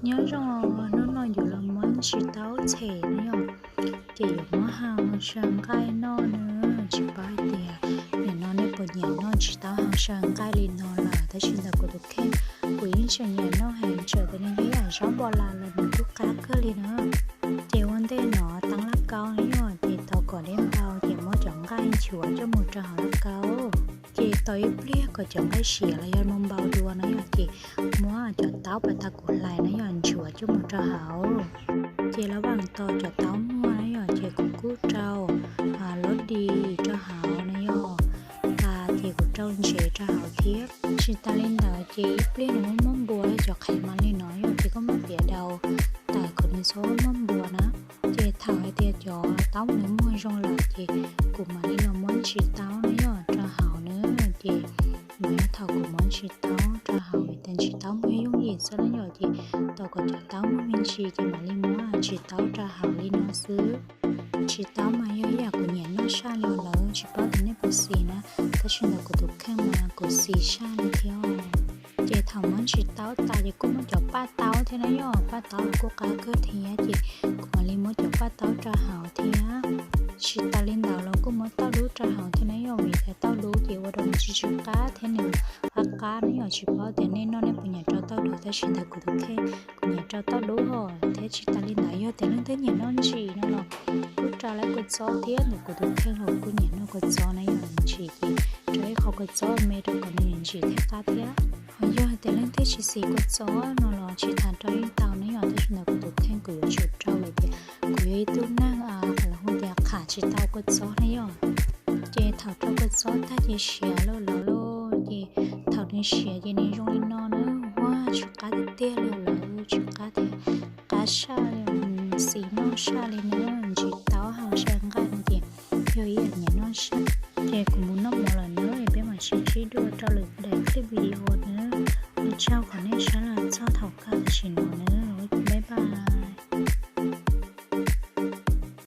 Nyob zoo, hnub no yuav los muab ntsis taub tshem na yom, ces yuav muab hau saw nqaij noj na. Tsis paub hais tias nim no nej puas nyiam noj ntsis taub hau saw nqaij li no lawm, tab sis ntawm kuv tus kheej, kuv yeej tseem nyiam noj heev, txawm tias nws yog ib yam zaub npua las los nws kuj qab kawg li na. Ces ua ntej no teeb lauj kaub na yom, ces tau kom deb npau ces muab cov nqaij nchuav coj mus rau hauv lauj kaub. Ces tos ib pliag kom cov nqaij siav los yog npau npau dua na yom, ces muab cov taub pas tas kuv hlais na yom, nchuav coj mus rau hauv. Ces lawv vam tos cov taub muag na yom, ces kuv kuj rau lub dis rau hauv na yom, tas ces kuv rau ntsev rau hauv thiab. Tsis tas li ntawd ces ib pliag nws muaj muaj npua, cov qhev mas li no yom, ces koj muab tiav daus tawm kom nws txhob muaj npua na. Ces thaum hais tias cov taub nws muag zoo lawm ces kuv mam li los muab ntsis taub na yom rau hauv na. Ces mas thaum kuv muab ntsis taub rau hauv, vim tias ntsis taub muag yooj yim xwb na yom, ces tos kom cov taub muag me ntsis ces mam li muab ntsis taub rau hauv li no xwb. Ntsis taub mas yog ib yam kuv nyiam noj saj li lawm, tsis paub tias nej puas xis na, tab sis ntawm kuv tus kheej mas kuv xis saj li thiab. Ces thaum muab ntsis taub tas ces kuj muab cov paj taub thiab na yom, paj taub kuj qab kawg thiab, ces kuv mam li muab cov paj taub rau hauv thiab. Tsis tas li ntawd los kuj muab tauj dub rau hauv thiab na yom, vim tias tauj dub ces ua rau nws tsis tsis qab thiab nws qab qab na yom. Tsis paub tias nej noj nej puas nyiam rau tauj dub, tab sis ntawm kuv tus kheej kuv nyiam rau tauj dub hos. Thiab tsis tas li ntawd yog tias leej twg nyiam noj ntsim no los kuj rau lawv kua txob thiab, ntawm kuv tus kheej los kuj nyiam noj kua txob na yom. Ntsim ces rau ib qho kua txob me rau kom nws ntsim thiab qab thiab. Ho yog tias leej twg tsis xis kua txob no los tsis tas rau yeej tau na yom, tab sis ntawm kuv tus kheej kuv yuav tsum rau vim tias kuv yog ib tug neeg uas lawv hu tias qham tsis tau kua txob na yom. Ces thaum rau kua txob tag ces siav lawm lawm lauj, ces thaum nws siav ces nws zoo li no na, huaj tsis qab tiag tiag li lawm, tsis qab tiag, qab saj li, xis noj saj li na. Ntsis taub hau saw nqaij no ces yog ib yam nyiam noj saj. Ces kuv mus noj mov lawm na, peb mam sib ntsib dua rau lwm daim clip video na. Ua tsaug qhov nej saib los txog thaum